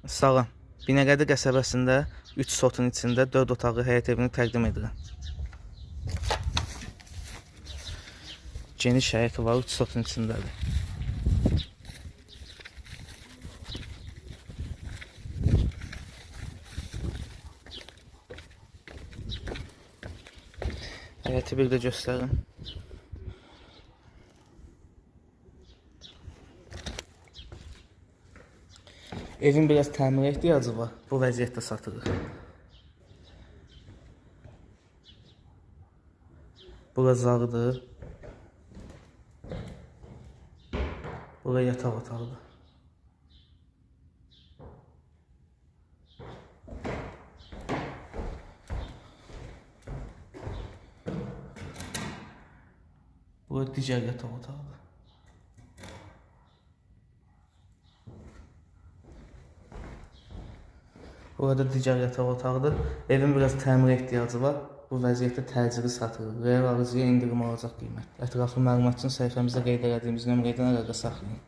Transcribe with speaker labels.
Speaker 1: Salam. Binəqədi qəsəbəsində 3 sotun içində 4 otaqlı həyət evini təqdim edirəm. Geniş həyəti var, 3 sotun içindədir. Həyəti bir də göstərim. Evin biraz təmirə ehtiyacı var. Bu vəziyyətdə satılır. Bura zağıdır. Bura yataq otağıdır. Bura digər yataq otağıdır. Burada digər yataq otağıdır. Evin biraz təmirə ehtiyacı var. Bu vəziyyətdə təcili satılır. Real alıcıya endirim olacaq qiymət. Ətraflı məlumat üçün səhifəmizdə qeyd elədiyimiz nömrədən əlaqə saxlayın.